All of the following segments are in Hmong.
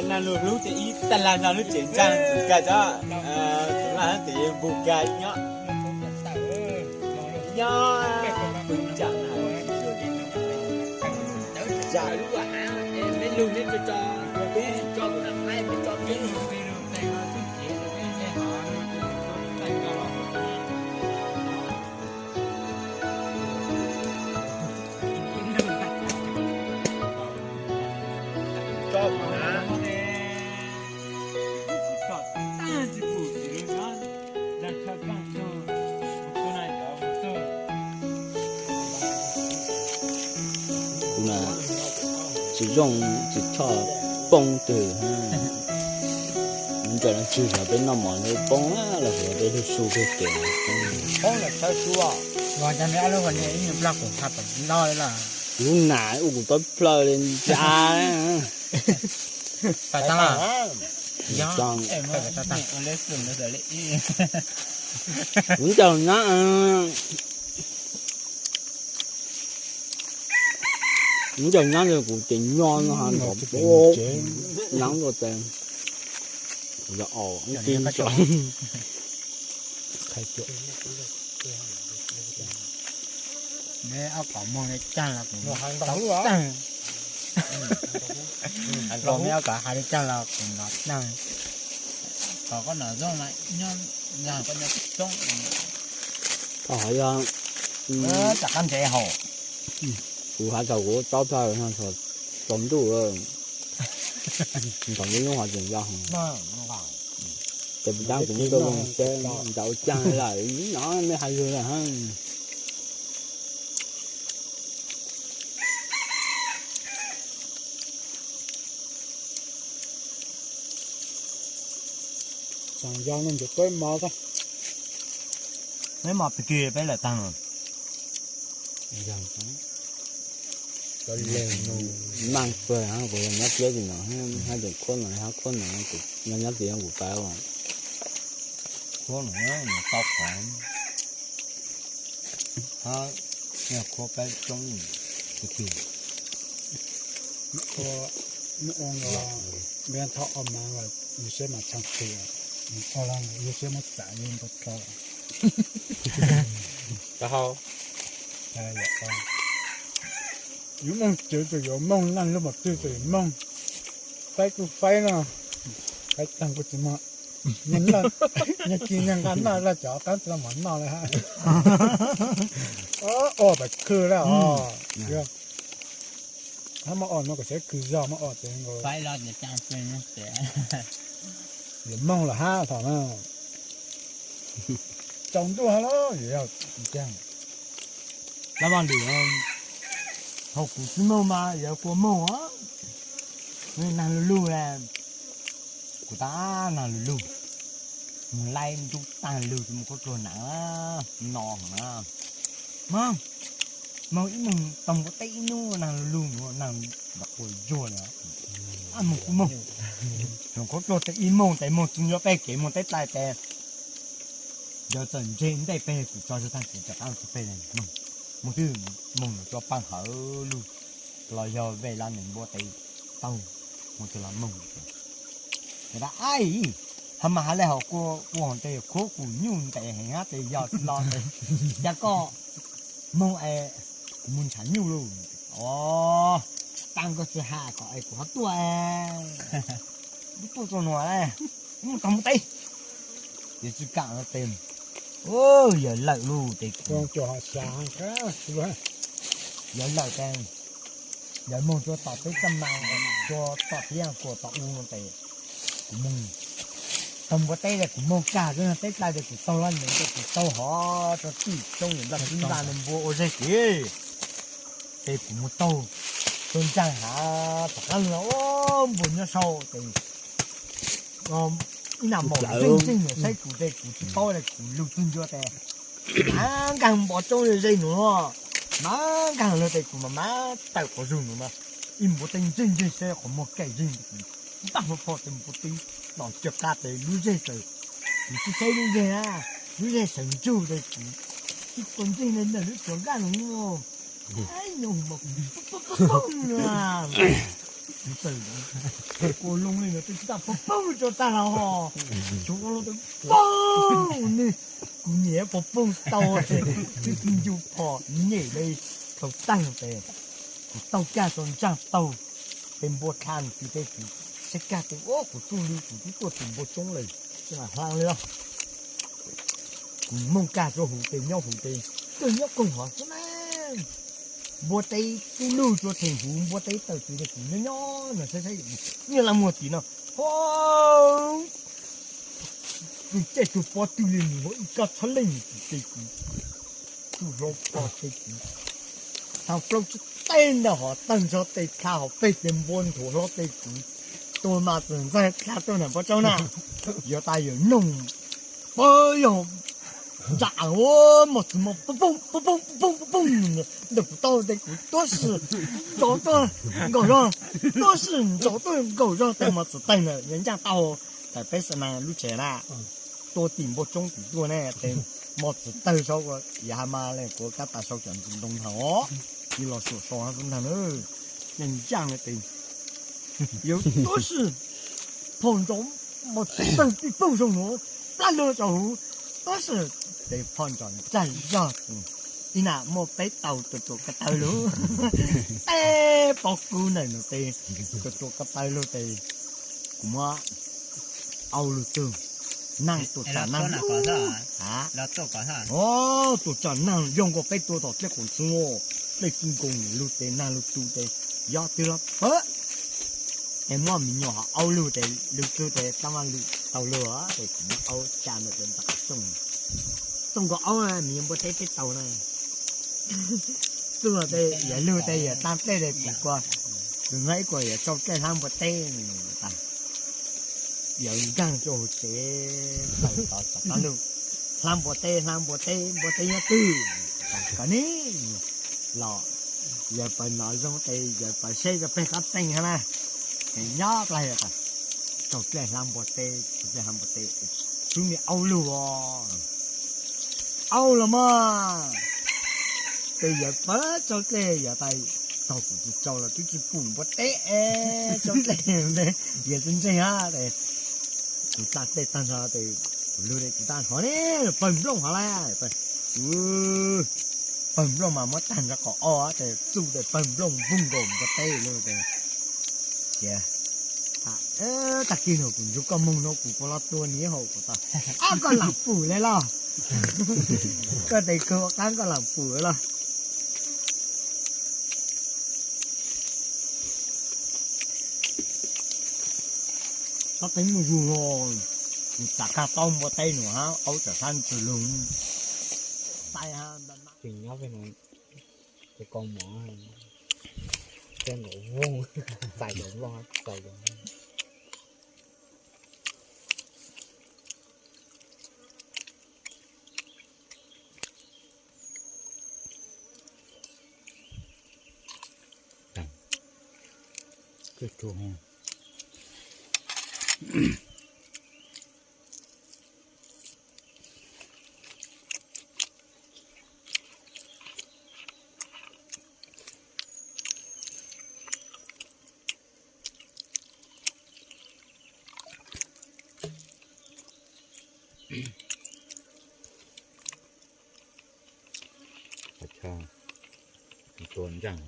Nag lug hlub ces ib tag lag no lub tsev ntsaa Npus Kas tso, tus lag tes Npus Kas nyob, nyob Npus Kas. Kuv na, tsis zoo, tsis choj poob twg. Ntawm no tsis yog peb noj mov poob los yog peb lug su peg kev poob. Lub nas ua kuv tau plaws li ntsa. Kuv ncaug nab, kuv ncaug nab ntawd kuv ces nyob no ha nrov nab ua tes, kuv yog au ti. Neb ob kom moog li caag los kuv tau caag. Neb ob kom hais li caag los kuv nov caag. Kom koj nov zoo na, nyob, koj nyob tsis coob. Thaum hov yog, tsam qab ntsev haum. Kuv hais thaum kuv taub thawj no thaum tsaus ntuj, thaum ntuj hnub hov tseem yog. Ces puas tab kuv muab tuaj loog seb nram ua caag lawm, no mej hais lug lawm hab. Tsaam yog no ntawm peb mov, peb mov pig kig peb lawm taag. Maaj kawg, kuv yog nyob tiab tim no, hab tseem khuab no, hab khuab no, nyob nyob tim no kuv pab. Khuab no tau qhov, hab khuab peb coob, pig kig. Ua, neb thauj ua mav, yug siab mas tshee qhia, ua lawm yug siab muab txav yug ntau dlhau. Yuav moog tsev txawm yuav moog, naj lug mas twg txawm yuav moog. Faib kuj faib no, faib taag kuj tsis moog. Nyias kis nyias nqa noj, laj cov qaab tsis los mov noj li hab. Ua tas khw lawm os. Hab muab ua no kuv saib khw zog, muab ua tes nkaus. Yuav moog lawm hab thaum na. Tsaus ntuj hab los yuav yog caag. Lab vaj lwm, thaum kuv tsis moog mas yuav kua moog os. Nag lug lug le, kuv tab nag lug lug, moog laib ntub taag lug, moog khaub dluag naav no na. Moog, moog ib moog taug npua teb ib hnub, nag lug lug nuav, nag nrov quas zuag li. Moog kuj moog, hloov khaub dluag tes ib moog tes moog tsis ncuab peb kev moog teb dlai tes. Yog txawm ntseg ntej peg kuv tso zog tag kuv rov qab tug peg le moog, moog twb moog nws cua paaj hawv lug, los yog vej lab neeg npua tes taug, moog twg los moog. Aib, hab mas hab le hauv kua ua tes khuab kuv nyuj ntev heev hab tes yog tsis los tes, yog koj moog es kuv moog nrhav nyuj lug. Os, taag koj tsis has kom es kuv ho tuaj es tuaj txug nuav le, moog taag npua teb. Ces tsis kam no tes, yawg lawm lug tes, yawg lawm tes, yawg moog rua tom teb txaj mas, rua tom teb yaaj kuas tom u no tes, kuv moog taug npua teb tes kuv moog kag, teb dlai tes kuv taug lab neeg tes kuv taug hov rua tij roob yawm nplaj txwb nplaj nua npua ua zej kev. Tes kuv moog taug, tuaj ntsaag hav tom qab lug, npua nyob sau tes, ib naj maum ntsej ntseg saib kuv tes kuv tsis paub le kuv lug txug ncua tes, mav nkaag npua roob ze nuav, mav nkaag lug tes kuv mas mav tawm quas zug nuav mas, ib npua teb ntseg ntseg saib qhov muag kaij zeeg tes kuv npaj hlo phom tes npua teb los cuag qab tes lub zej tawm, kuv tsis saib lub zej na, lub zej sawv ntsug tes kuv tib tug ntseg le ntawm lub tuav nkaj nuav, nyob hov mas kuv poog poog poog no. Kua loo li no twb tsis tag, poob poob rau tag los ho. Tshuav ua lub twb poob ne, kuv niam poob poob tau, twb tsis ncu phom nyem li. Thaum tag tes kuv taug kag rau ntsaj taug, tes npua dha nws tis tes kuv saib kag tes ua kuv tsuj lw kuv twb tuaj tus npua tsoob lawm, tsis mam hla li los. Kuv moog kag rua huv tes nyob huv tes, kawg nyob koog hov xwb na. Npua teb tub lug rua theem huv, npua teb tawm tes kuv nyob nyob no saib saib, niag laj muag tim no, ho, tus caij tug pob twg li nws ua ib kab tshab leej nws tim tes kuv, tug hlob pob tes kuv, thav plaub tsib teg ntawm hov tawg ntsho tes dha hov peg tes npua nthuav hlob tes kuv, tus mas txawm ntxaig dha tuaj ntawm npua tsoob na, yuav tas yuav noog, pab yog ntsa ua mos txwv mos poob poob poob poob poob poob poob ntawm kuv taub hau tes kuv tuab si ntsauv tuaj nkaum zog, tuab si ntsauv tuaj nkaum zog tes mos txwv tawg ntawm yuav ncaaj tau tawm peb xa na lub tsev na, tuaj tim npua tsoob tim tuaj ne tes mos txwv tawg saub yav ha mas le kuv kab tas sau cov ntoo nthav os, ib los suam so xwb ntag na, ncaaj ncaaj le tes yuav tuab si phom ntsauv mos txwv tawg pij poog zoo nuav, plab lug tsaus huv, tuab si tes phom ntsauv ntsaj zog, ib nam muaj peb tau tuam tuam ko taw lug, peb pob kub ntawm no tes tuam tuam ko taw lug tes kuv muab aub lug txug, naag tuam tsam naag, tuam tsam naag yog nkaus peb tua tom tej qhov ntxhw, tej txij nkoos lug tes naag lug tu tes yog twg los pab. Es muaj me nyuam ho aub lug tes lug txug tes tab mas lug tau lug tes kuv muab aub ca ntawm tes ntawm qhov rooj, txooj nkaus aub me nyuam npua teb peb tau na. Txug tes yog lug tes yog taag dlej tes kuv kua, tus no ib kua yog tsau dlej hlab npua teb tas, yawm nkaag rua huv tsev tawm tod tsom taub lug, hlab npua teb hlab npua teb npua teb nyob twg, kom ne los yawm pawg nov zoo tes yawm pawg saib rua peg qab txeeg hab na, nyob plab yog tas tsau dlej hlab npua teb, tsau dlej hlab npua teb, tsub me aub lug os. Aub los mas, tes yawm pawg tsau dlej yog tas, thaum kuv tsis tsau los twb tsis pum npua teb, tsau dlej yawm tsis ntseeg hab tes kuv tsa dlej taag nrho tes kuv lug tes kuv tsa hov ne, pawg nplooj hov lawm, pawg nplooj mas muab taag nrho qhov ob tes txuj tes pawg nplooj npug nkaus npua teb lug tes, cia, tag kis no kuv ntsug koj moog no kuv puas los tua nws hauv kuv tas, ab koj lam pum le los, koj tes kawg ua qaab koj lam pum los. Tsob teeb muaj zug, kuv txav kag paub npua teb nua hab aub txawm sab ntsws lug, taib hab. Tseem nyob peb no, tes koj mov, tes nkaum voog, txais nkaum voog, txais nkaum voog. Qhov chaw tua ntsaj,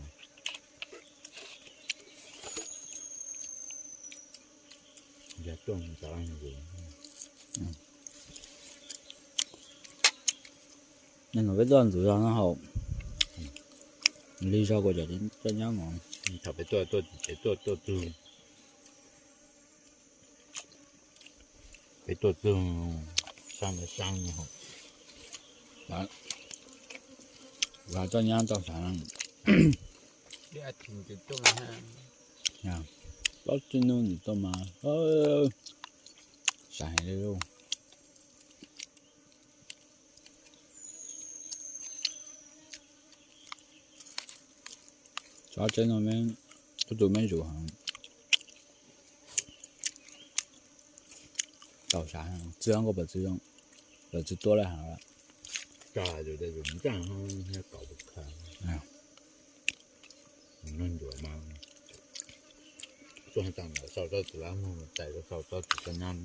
yog tuaj ntxov zus. Neej no peb tuaj ntxov zog no haus, li zog kuv cov coj nyab no. Thaum peb tuaj, peb tuaj txug, peb tuaj txug sab ntawd sab haus, coj nyab tau sav. Plaub tsib hnub ntawm tuaj mas sav heev li lauj. Tsob tseb no, tub tus me zuj heev. Tau sav, txwj nkauj pawv txwv zoo, pawv txwv tuab lawm heev. Noj ncuav mas Tuaj tag ntawd sau txoj txiv lav muag, tais rau sau txoj txiv txoj nyab,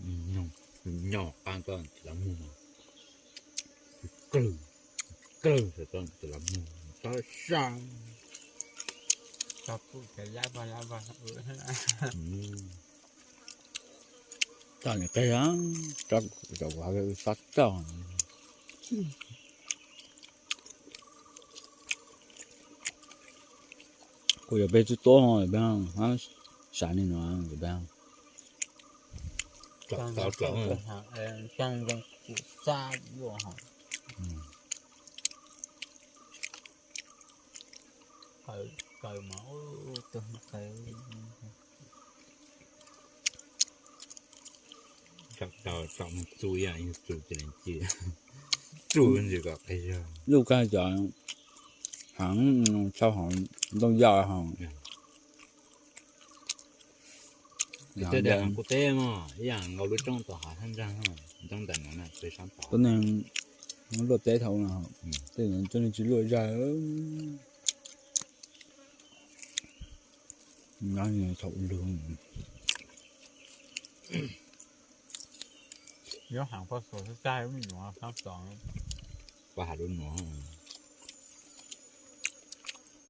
nyob qab txoj txiv lav muag, klwg, klwg sau txoj txiv lav muag, txhob sau. Txoj niag qig, txhob txoj. Kuv yog peb tub tuab, peb sav li no, peb tau tsom mus txu ib yam, txu ces lees ci, txu ntsis kom qig zog. Lub kag cov heev, tshau hov ntoo yaj hov. Tej daim kuv teb mas ib yam nkaus lub roob tom hav thaj ntsag, roob ntawm no na, pem sab tod. Tuab neeg luaj teb thaum no, tej no tuab neeg tsis luaj zag. Thaum lug, Yob Heev Paj Xuas tag, lub nuav sab tod, pab has lub nuav.